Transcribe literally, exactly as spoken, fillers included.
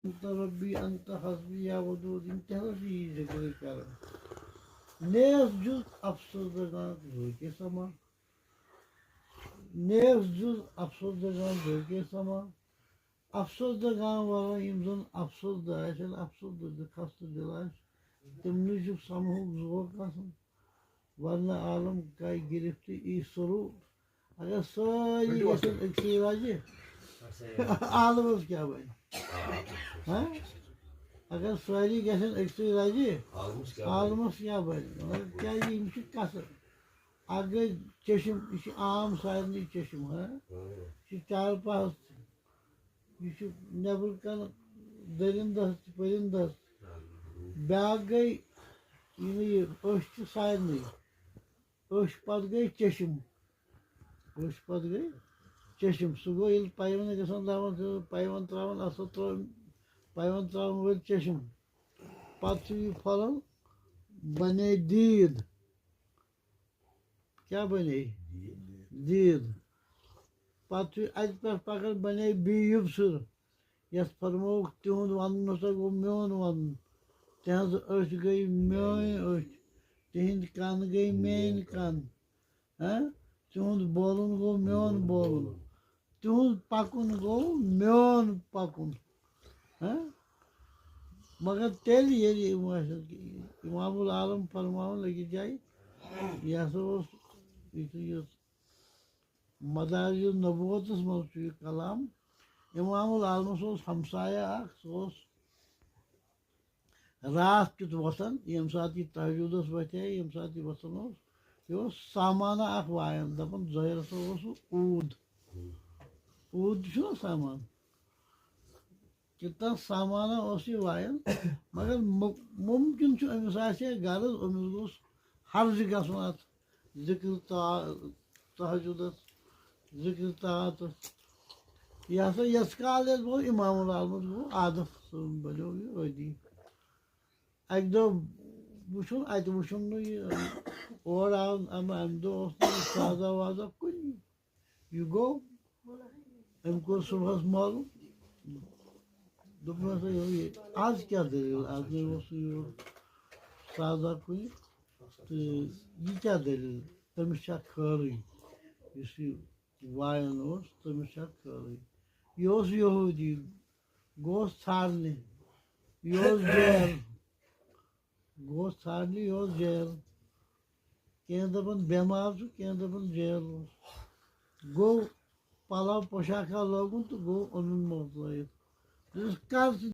انت ربی انت حسبی یا ودود، یِم تہِ ہسا چھِ یی ذِکرٕے کران۔ نیس جُز افسردگان ذوقِ سما، نیس جُز افسردگان ذوقِ سما، افسردگان والن، یِم زن افسردہ آسن، افسردہ تہٕ خستہٕ دِل آسہِ، تِمنٕے چھُ سمہُک ذوق آسان۔ ورنہ عالم کاے گرفت ای سرو۔ اگر سٲری گژھن أکسٕے رجہِ، عالمس کیٛاہ بنہِ؟ ہاں؟ اگر سٲری گژھن أکسٕے رجہِ، عالمس کیٛاہ بنہِ؟ مگر کیٛازِ یِم چھِ کثر۔ اکھ گٔے چشم، یہِ چھُ عام سارنٕے چشم، ہاں؟ یہِ چھُ چارپاہس تہِ، یہِ چھُ نیٚبرٕ کنہٕ درندس تہِ، پرندس تہِ۔ بیٛاکھ گٔے یہِ نہٕ یہِ، أچھ چھِ سارنٕے۔ أچھ پتہٕ گٔے چشم۔ أچھ پتہٕ گٔے چشم۔ سُہ گوٚو ییٚلہِ پیوند گژھان تراوان، سُہ پیوند تراوان، اصل تراوان، پیوند تراوان وٲلۍ چشم۔ پتہٕ چھُ یہِ پھۄلان، بنے دید۔ کیٛاہ بنے؟ دید۔ پتہٕ چھُ اتہِ پٮ۪ٹھ پکان، بنے بی یُبصر۔ یتھ فرمووُکھ، تِہُنٛد ونُن ہسا گوٚو میون ونُن۔ تِہنٛز أچھ گٔے میٲنۍ أچھ۔ تِہنٛدۍ کن گٔے میٲنۍ کن۔ ہاں؟ تِہُنٛد بولُن گوٚو میون بولُن۔ تِہُنٛد پکُن گوٚو میون پکُن۔ ہاں؟ مگر تیٚلہِ ییٚلہِ یِم ٲسۍ، امام العالم فرماوان أکِس جایہِ، یہِ ہسا اوس یُتھُے یہِ مدارج النبوتس منٛز چھُ یہِ کلام۔ امام العالمس اوس ہمسایہ اکھ، سُہ اوس راتھ کیُتھ وۄتھان، ییٚمہِ ساتہٕ یہِ تہجدس وۄتھِ ہے، ییٚمہِ ساتہٕ یہِ وۄتھان اوس، یہِ اوس سامانہ اکھ وایان، دپان، زہرس اوس سُہ اوٗد۔ اوٗد چھُنہ سامان، کیٛاہ تام سامانہ اوس یہِ وایان، مگر مُ-، مُمکِن چھُ أمِس آسہِ ہے غرض، أمِس گوٚژھ ہرجہِ گژھُن اَتھ ذِکر تا-، تہجدس، ذِکر طاعتس۔ یہِ ہسا یَس کال یَس گوٚو اِمام العالمس گوٚو عادت، سُہ بنیو یہِ عٲدی۔ اَکہِ دۄہ وُچھُن، اَتہِ وُچھُن نہٕ یہِ، اورٕ آو، اَمہِ، اَمہِ دۄہ اوس نہٕ یہِ سازا وازا کُنی۔ یہِ گوٚو، أمۍ کوٚر صُبحَس معلوم، دوٚپُن، "ہسا یہِ، آز کیٛاہ دٔلیٖل؟ آز نَے اوس نہٕ یہِ سادہ کُنہِ، تہٕ یہِ کیٛاہ دٔلیٖل؟ تٔمِس چھا خٲرٕے؟" یُس یہِ وایان اوس، تٔمِس چھا خٲرٕے؟ یہِ اوس یہوٗدی، گوس ژھانٛڈنہِ، یہِ اوس جیل۔ گوس ژھانٛڈنہِ، یہِ اوس جیل۔ کینٛہہ دَپان بٮ۪مار چھُ، کینٛہہ دَپان جیل اوس۔ گوٚو پَلو پوشاکھا لوگُن تہٕ گوٚو اوٚنُن مۄکلٲیِتھ۔ دوٚپُس، "کَر ژٕ